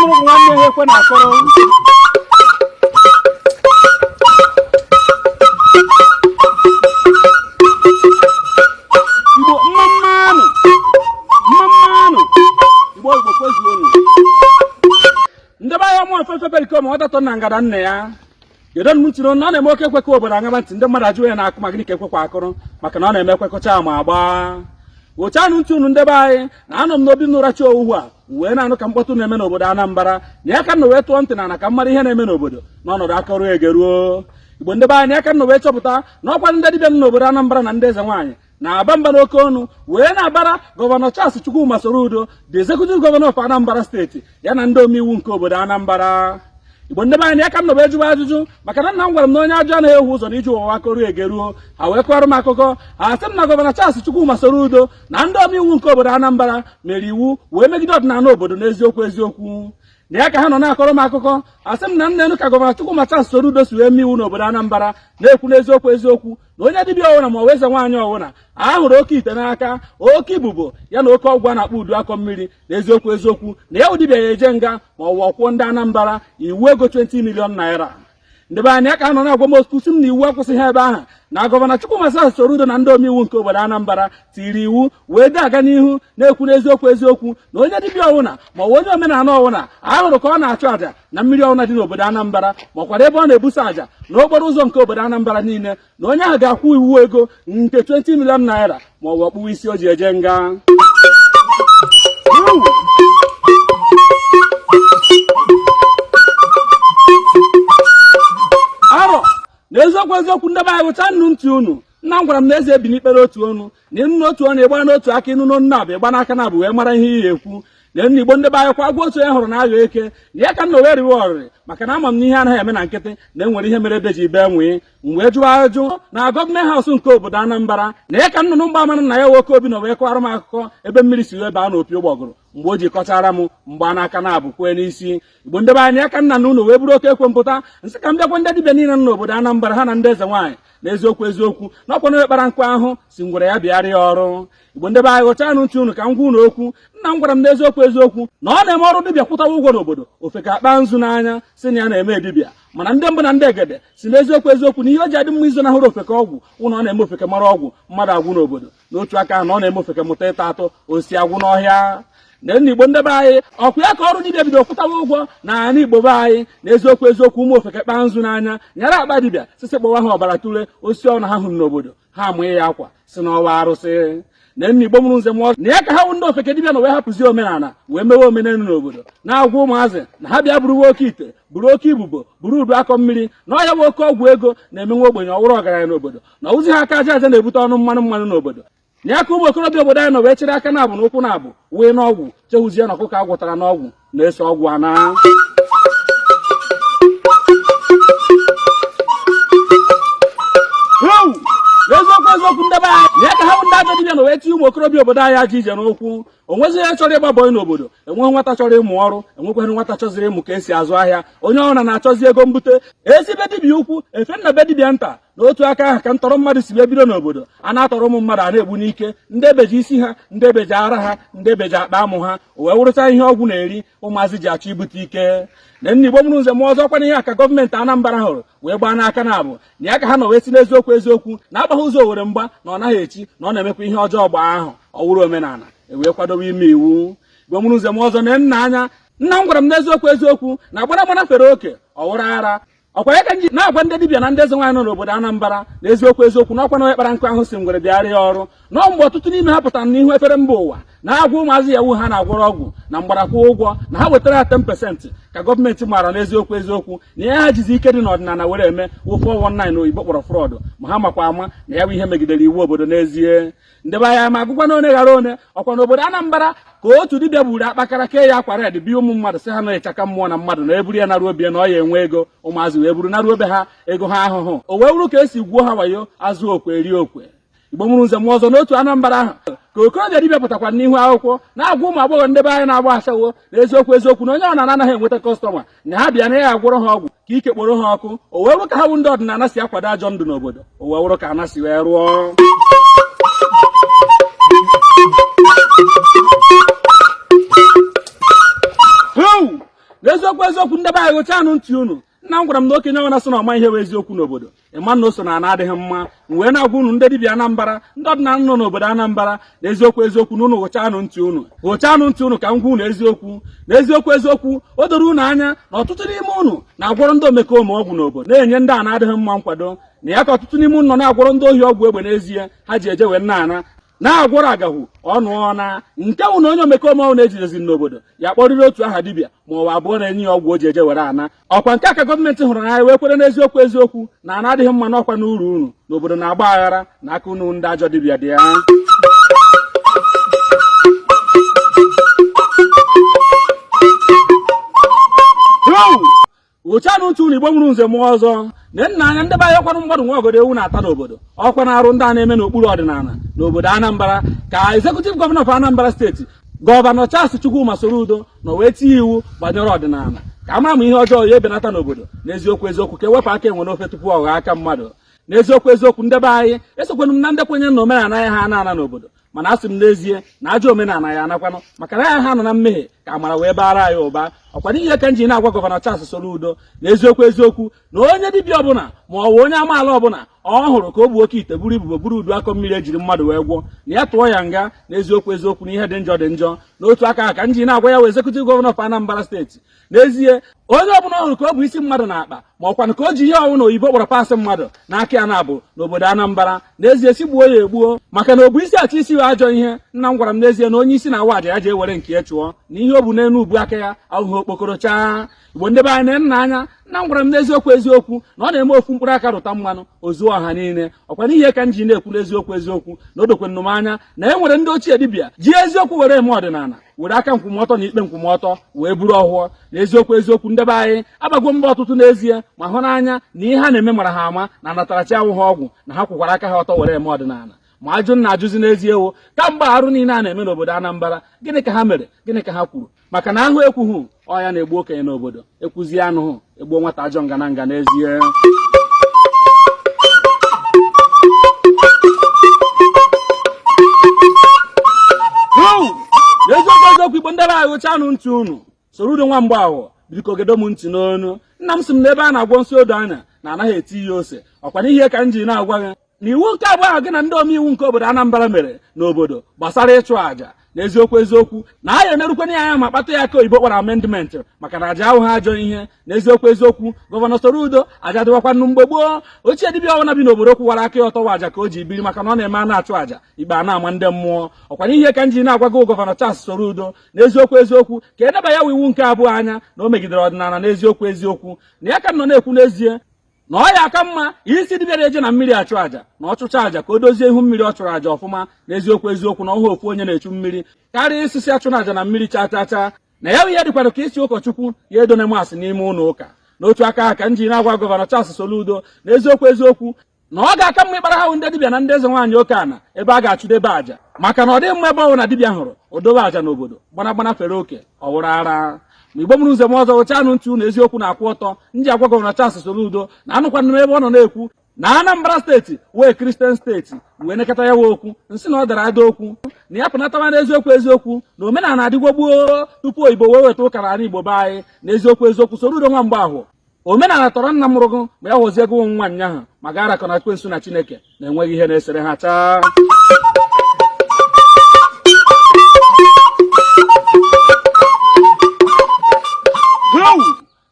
nụrụ bụ nwanne ha ekwe na-akụrụ. Igbo mma mmanụ, mma mmanụ, Igbo, Igbo kwezuonu. Ndị be anyị, ọmụ ofefe perikoma nwata na ngada nna ya gedo m ntị na ọ na-eme oke ekwekọ obodo aṅaba ntị. Ndị mmadụ ajụ ya na-akụ ma gịnị ka ekwekwa akụrụ, maka na ọ na-eme ekwekọcha ma agba wochanụ ntị unu. Ndị be anyị, na anọ m n'obi n'ụrachi owuwu a wee na-anụ ka mkpọtụ na-eme n'obodo Anambra, na ya ka nna wee tụọ ntị na ka m mara ihe na-eme n'obodo n'ọnọdụ akọrọ egeruo. Igbo ndị be anyị, aka nna wee chọpụta na ọkwa ndị dibịa nọ n'obodo Anambra na ndị eze nwaanyị na-aba mba n'oke ọnụ wee na-abara Gọvanọ Charles Chukwuma Soludo, the executive governor of Anambra State, ya na ndị omeiwu nke obodo Anambra. Igbo ndị be anyị, aka m nọ wee jụwa ajụjụ, maka na nna m gwara m na onye ajụ anaghị ehu ụzọ na iji ụwa akọrọ egeruo. Ha wee kọrọ m akụkọ. Ha sị m na Gọvanọ Charles Chukwuma Soludo na ndị omeiwu nke obodo Anambra mere iwu wee megide ọdịnala obodo. N'eziokwu eziokwu, na ya ka ha nọ na-akọrọ m akụkọ. Asị m na nna enu ka Gọvanọ Chukwuma Charles Soludo si wee mee iwu n'obodo Anambra, na-ekwu n'eziokwu eziokwu na onye dibịa ọwụna ma ọ bụ eze nwaanyị ọwụna a hụrụ oke ite n'aka, oke ibubo ya na oke ọgwụ a na-akpọ udu akọ mmiri, na eziokwu eziokwu na ya dibịa ya eje nga ma ọ wụ kwụọ ndị Anambra iwu ego 20 million naira. Ndị be anyị, aka ha nọ na-agwa m okwu, sị m na iwu akwụsịghị ebe ahụ, na Gọvanọ Chukwuma Charles Soludo na ndị omeiwu nke obodo Anambra tiri iwu wee dị aga n'ihu na-ekwu n'eziokwu eziokwu na onye dibịa ọwụna ma ọ bụ onye omenala ọwụna a hụrụ ka ọ na-achụ àjà na mmiri ọwụna dị n'obodo Anambra, ma ọkwara ebe ọ na-ebuso àjà n'okporo ụzọ nke obodo Anambra niile, na onye ahụ ga-akwụ iwu ego nke 20 million naira ma ọ bụ ọkpụwa isi o ji eje nga. Arọ na eziokwu eziokwu, ndị be anyị, wụcha nnu ntị unu. Nna m gwara m na eze ebi n'ikpere otu ọnụ na ịnụ n'otu ọnụ ịgba n'otu aka, ịnụ n'ọnụ na-abụ ịgba n'aka na-abụ wee mara ihe iyi ekwu na nna. Igbo ndị be anyị, kwa agwa otu onye hụrụ na aghọ eke na ya ka nna wee riwe ọrịrị, maka na ama m na ihe anaghị eme na nkịtị, na enwere ihe mere ebe ji bee nwee. M wee jụọ ajụ na government house nke obodo Anambra, na ya ka nnụnụ mgba amara na ya nwoke obi nọ wee kọwara m akụkọ ebe mmiri si wee baa n'opi ụgbọgụrụ mgbe o ji kọchara m mgba n'aka na-abụ kwee n'isi. Igbo ndị be anyị, aka nna na unu wee bụrụ oke ekwe mpụta nsị ka m bịakwa ndị dibịa niile nọ n'obodo Anambra, ha na ndị eze nwaanyị, na eziokwu eziokwu na ọkwa na kpara nkụ ahụ si ngwere ya bịarịa ọrụ. Igbo ndị be anyị, ghọchanụ ntị unu ka m gwa unu okwu. Nna m gwara m n'eziokwu eziokwu na ọ na-eme ọrụ dibịa kwụtawa ụgwọ n'obodo, ofe ka akpa nzu n'anya si na ya na-eme dibịa, mana ndị mbụ na ndị egede si n'eziokwu eziokwu na ihe o ji adị mma izonahụrụ ofeke ọgwụ wụ na ọ na-eme ofeke mara ọgwụ, mmadụ agwụ n'obodo. N'otu aka ahụ na ọ na-eme ofeke mụta ịta atụ, osi agwụ n'ọhịa. Na ndị Igbo ndị be anyị, ọkwa ya ka ọrụ dibịa bido kwụtawa ụgwọ na ala Igbo be anyị. Na eziokwu eziokwu, ụmụ ofeke kpaa nzu n'anya nyara akpa dibịa sisi kpọwa ha ọbara tule osisi ọ na ha hụrụ n'obodo, ha amụghị ya akwa si n'ọwa arụsị. Na nna, Igbo mụrụ nze mụọ, na ya ka ha wụ ndị ofeke dibịa na wee hapụzi omenala wee mewe omenelu n'obodo, na-agwa ụmụazị na ha bịa buruwe oke ite, buru oke ibubo, buru udu akọ mmiri, na ọya bụ oke ọgwụ ego na-eme nwa ogbenye ọwụrụ ọgaranya n'obodo, na ọwụzi ha aka aja aja na-ebute ọnụ mmanụ mmanụ n'obodo. Na ya ka ụmụ okorobịa obodo anyị nọ wee chịrị aka na-abụ na ụkwụ na-abụ wee n'ọgwụ chehụzie na ọkụkọ agwọtara n'ọgwụ na-eso ọgwụ ana. N'eziokwu eziokwu, ndị be anyị, na ya ka ha bụ ndị ajọ dibịa na wee tinye ụmụ okorobịa obodo anyị ajọ ije n'ụkwụ. O nwezighị onye chọrọ ịgba bọyị n'obodo, enweghị nwata chọrọ ịmụ ọrụ, enwekwaghị nwata chọziri ịmụ ka esi azụ ahịa. Onye ọbụla na-achọzi ego mbute esi be dibịa ukwu efe nna be dibịa nta. N'otu aka ahụ ka ntọrọ mmadụ si wee bido n'obodo. A na-atọrọ ụmụ mmadụ, a na-egbu n'ike, ndị ebeji isi ha, ndị ebeji ara ha, ndị ebeji akpa amụ ha, o wee wụrụcha ihe ọgwụ na-eri ụmụazị ji achọ ibute ike. Na nna, Igbo mụrụ nze mụọ ọzọ, kwana ihe a ka gọọmenti Anambra hụrụ wee gbaa n'aka na abụ. Na ya ka ha nọ wee si n'eziokwu eziokwu na agbaghị ụzọ owere mgba na ọ naghị echi na ọ na-emekwa ihe ọjọọ gbaa ahụ ọ wụrụ omenala, e wee kwadobe ime iwu. Igbo mụrụ nze mụọ ọzọ, na nna anya nna m gwara m n'eziokwu eziokwu na agbara agbara fere oke ọ wụrụ ara. Ọkwa ya ka nji na-agwa ndị dibịa na ndị eze nwaanyị nọ n'obodo Anambra na eziokwu eziokwu na ọkwa na onye kpara nkụ ahụ si ngwere bịara ya ọrụ. Nọọ mgbe ọtụtụ n'ime ha pụtara n'ihu efere mba ụwa na-agwa ụmụazị yahoo ha na-agwọrọ ọgwụ na mgbarakwa ụgwọ na ha wetara ha 10%, ka gọọmenti maara n'eziokwu eziokwu na ihe ha jizi ike dị n'ọdịnala were eme wụ 419 oyibo kpọrọ fraud, ma ha makwa ama na ya bụ ihe megidere iwu obodo n'ezie. Ndị be anyị, ma agụkwa na one ghara one. Ọkwa n'obodo Anambra ka otu dibịa gburu akpakara, kee ya akwa red, bie ụmụ mmadụ, sị ha na ịchaka mmụọ na mmadụ na eburu ya naruo obie na ọ ya enwe ego. Ụmụazị wee buru naruo obe ha ego ha ahụhụ, o wee wuru ka esi gwuo ha wayo, azụ okwe eri okwe. Igbo mụrụ nze mụọ ọzọ, n'otu Anambra ahụ ka okorobịa dibịa pụtakwara n'ihu akwụkwọ na-agwa ụmụ agbọghọ ndị be anyị na-agba ashawo na eziokwu eziokwu na onye ọnana anaghị enweta customer, na ha bịa na ya agwọrọ ha ọgwụ ka ike kporo ha ọkụ. O wee wụrụ ka ha wụ ndị ọdịnala si akwado ajọ ndụ n'obodo, o wee wụrụ ka ana si wee rụọ. ghụchanụ ntị unu. Nna m gwara m na okenye ọbụla sị na ọ ma ihe bụ eziokwu n'obodo, ịma na o so na ana adịghị mma. M wee na-agwa unu ndị dibịa Anambra, ndị ọdịnala nọ n'obodo Anambra, na eziokwu eziokwu na unu ghụchanụ ntị unu, ghụchanụ ntị unu ka m gwa unu eziokwu. Na eziokwu eziokwu, o doro unu anya na ọtụtụ n'ime unu na-agwọrọ ndị omekome ọgwụ n'obodo, na-enye ndị a na-adịghị mma nkwado, na ya ka ọtụtụ n'ime unu nọ na-agwọrọ ndị ohi ọgwụ egbe n'ezie ha ji eje wee na-ana na-agwọrọ agahụ ọnụ ọna nke wụ na onye omekome ọbụla ejideziri n'obodo ya kpọrịrị otu aha dibịa ma ọ bụ abụọ na-enye ya ọgwụ o ji eje were ana. Ọkwa nke a ka gọọmenti hụrụ n'anya wee kwere n'eziokwu eziokwu na ana adịghị mma n'ọkwa n'uru unu n'obodo na-agba aghara na aka unu ndị ajọ dibịa dị ya. Ghụchanụ ntị unu, Igbo mụrụ nze mụọ ọzọ na nna anya ndị be anyị. Ọkwanụ mmadụ nwe ọgọdọ ewu na-ata n'obodo, ọkwa na arụ ndị a na-eme n'okpuru ọdịnala n'obodo Anambra ka Executive Governor of Anambra State, Gọvanọ Charles Chukwuma Soludo nọ wee tinye iwu banyere ọdịnala ka a mara ma ihe ọjọọ ya ebenata n'obodo. N'eziokwu eziokwu, ka ewepụ aka enwe n'ofe tupu ọ ghọọ aka mmadụ. N'eziokwu eziokwu, ndị be anyị, esokwanụ m na ndị kwenye na omenala ya ha ana ana n'obodo, mana asị m n'ezie na ajọ omenala ya anakwanụ, maka na ya ha nọ na mmehie ka amara wee baara anyị ụba. Ọkwa n'ihe ka m ji na-agwa Gọvanọ Charles Soludo na eziokwu eziokwu na onye dibịa ọbụla ma ọ bụ onye amaala ọbụla ọ hụrụ ka o bu oke ite buru ibubo buru udu akọ mmiri ejiri mmadụ wee gwọọ, na ya tụọ ya nga. Na eziokwu eziokwu na ihe dị njọ dị njọ. N'otu aka ahụ ka m ji na-agwa ya wee Executive Governor of Anambra State, n'ezie onye ọbụla ọ hụrụ ka o bu isi mmadụ n'akpa ma ọkwanụ ka o ji ihe ọwụna oyibo kpọrọ parts mmadụ n'aka ya na-abụ n'obodo Anambra, n'ezie si gbuo ya egbuo, maka na obu isi achọ isi ajọ ihe. Nna m gwara m n'ezie na onye isi na-awa aja ya ji ewere nke ya chụọ, na ihe o bu n'elu ubu aka ya ahụghị okpokoro chaa. Igbo ndị be anyị na nna anya, nna m gwara m n'eziokwu eziokwu na ọ na-eme ofu mkpụrụ aka rụta mmanụ ozuo ọha niile. Ọkwa n'ihe ka m ji na-ekwu n'eziokwu eziokwu na o dokwenụ m anya na e nwere ndị ochie dibịa ji eziokwu were eme ọdịnala, were aka nkwụmọtọ na ikpe nkwụmọtọ wee buru ọhụọ. Na eziokwu eziokwu, ndị be anyị, agbagwo mba ọtụtụ n'ezie ma hụ n'anya na ihe ha na-eme mara ha ama na anatarachi awụghị ọgwụ, na ha kwụkwara aka ha ọtọ were eme ọdịnala. Ma ajụ na ajụzi n'ezie wo kamgbe arụ niile a na-eme n'obodo Anambra, gịnị ka ha mere? Gịnị ka ha kwuru? Maka na ahụ ekwughị ọ ya na-egbu okenye n'obodo, ekwuzie anụhụ egbuo nwata ajọ ngana nga n'ezie. N'eziokwu eziokwu, Igbo ndị be anyị, ghụchanụ ntị unu. Soludo nwa mgbaahụ, biko gedo m ntị n'onu. Nna m sị m na ebe a na-agwọ nsị odo anya na anaghị eti ya ose. Ọkwa n'ihe ka m ji na-agwa gị na iwu nke abụọ ahụ gị na ndị omeiwu nke obodo Anambra mere n'obodo gbasara ịchụ àjà, na eziokwu eziokwu na a ya enerukwana ya anya ma kpata ya aka oyibo kpọrọ amendment, maka na aja ahụghị ajọ ihe. Na eziokwu eziokwu, Gọvanọ Soludo, aja dịwakwanụ mgbe gboo. Ochie dibịa ọbụla bi n'obodo kwụwara aka ya ọtọ wa aja ka o ji biri, maka na ọ na-eme a na-achụ aja ikpe a na-ama ndị mmụọ. Ọkwa n'ihe ka m ji na-agwa gị, Gọvanọ Charles Soludo, na eziokwu eziokwu ka edeba ya iwu nke abụọ anya na o megidere ọdịnala. Na eziokwu eziokwu na ya ka m nọ na-ekwu n'ezie na ọ ya aka mma isi dibịa na-eje na mmiri achụ àjà na ọ chụcha àjà ka o dozie ihu mmiri ọ chụrụ àjà ọfụma. Na eziokwu eziokwu na ọhụ ofu onye na-echu mmiri karịa isisi achụ na àjà na mmiri chaa chaa chaa. Na ya ihe dịkwara ka isi ụkọchukwu ya edone mass n'ime ụlọ ụka. N'otu aka ahụ ka m ji na-agwa Gọvanọ Charles Soludo na eziokwu eziokwu na ọ ga-aka mma ịkpara ha ndị dibịa na ndị eze nwaanyị oke ana ebe a ga-achụdebe àjà, maka na ọ dịghị mma ebe ọ bụ na dibịa hụrụ odobe àjà n'obodo gbana gbana fere oke ọ wụrụ ara. Ma Igbo mụrụ nze m ọzọ, ghụchanụ ntị unu. Eziokwu na-akwụ ọtọ nji agwa Gọvanọ Charles Soludo na anụkwanụ m ebe ọ nọ na-ekwu na Anambra State wee Christian state, wee nekọta ya wee okwu nsị na ọ dara ada okwu na ya pụnatawa. N'eziokwu eziokwu na omenala adịgwo gboo tupu oyibo wee weta ụka n'ala Igbo be anyị. Na eziokwu eziokwu, Soludo nwa mgbe ahụ, omenala tọrọ nna mụrụ gụ ma ya ghọzie gị nwa nyaahụ, ma gaa rakọ na ekwensu na Chineke na enweghị ihe na-esere ha chaa.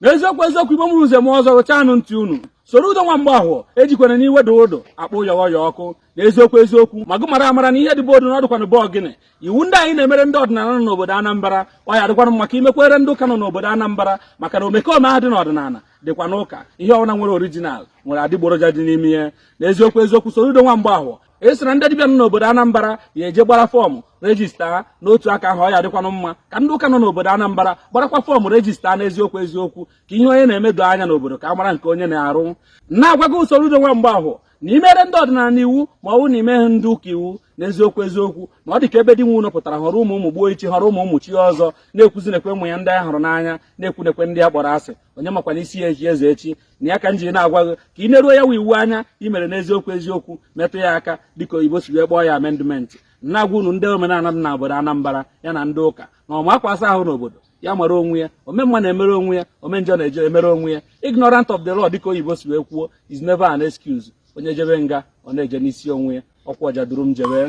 N'eziokwu eziokwu, Igbo mụrụ nze m ọzọ, ghụchanụ ntị unu. Soludo nwa mgbaahụ, ejikwana n'iwe do odo akpụ yọghọ ya ọkụ. N'eziokwu eziokwu, ma gụ mara amara na ihe dị bụ odo na ọdụkwanụ bụ ọgịnị iwu ndị anyị na-emere ndị ọdịnala nọ n'obodo Anambra, ọ ya dịkwanụ maka imekwere ndị ụka nọ n'obodo Anambra, maka na omekome ahụ dị n'ọdịnala dịkwa n'ụka. Ihe ọbụla nwere original nwere adịgboroja dị n'ime ya. N'eziokwu eziokwu, Soludo nwa mgbaahụ, ị sị na ndị dibịa nọ n'obodo Anambra ya eje gbara form register. N'otu aka ahụ, ọ ya dịkwanụ mma ka ndị ụka nọ n'obodo Anambra gbarakwa form register. N'eziokwu eziokwu, ka ihe onye na-eme doo anya n'obodo, ka a mara nke onye na-arụ. Na-agwa gị, Soludo nwa mgbaahụ, na imere ndị ọdịnala iwu ma ọ bụ na imeghe ndị ụka iwu, n'eziokwu eziokwu na ọ dị ka ebe di nwe ụlọ pụtara họrọ ụmụ ụmụ gbuo ichi, họrọ ụmụ ụmụ chi ọzọ, na-ekwuzi nekwe ụmụ ya ndị a hụrụ n'anya, na-ekwu nekwe ndị a kpọrọ asị. Onye makwa na isi ya echi eze echi? Na ya ka m ji na-agwa gị ka ị neruo ya wụ iwu anya i mere n'eziokwu eziokwu, metụ ya aka dịka oyibo si wee kpọọ ya amendment. Na-agwa unu ndị omenala dị na obodo Anambra ya na ndị ụka na ọma akwa asa ahụ n'obodo ya mara onwe ya. Ome mma na-emere onwe ya, ome njọ na-eje emere onwe ya. Ignorant of the law, dịka oyibo si wee kwuo, is never an excuse. Onye jebe nga, ọ na-eje n'isi onwe ya. Ọkwa ọja duru m jebe.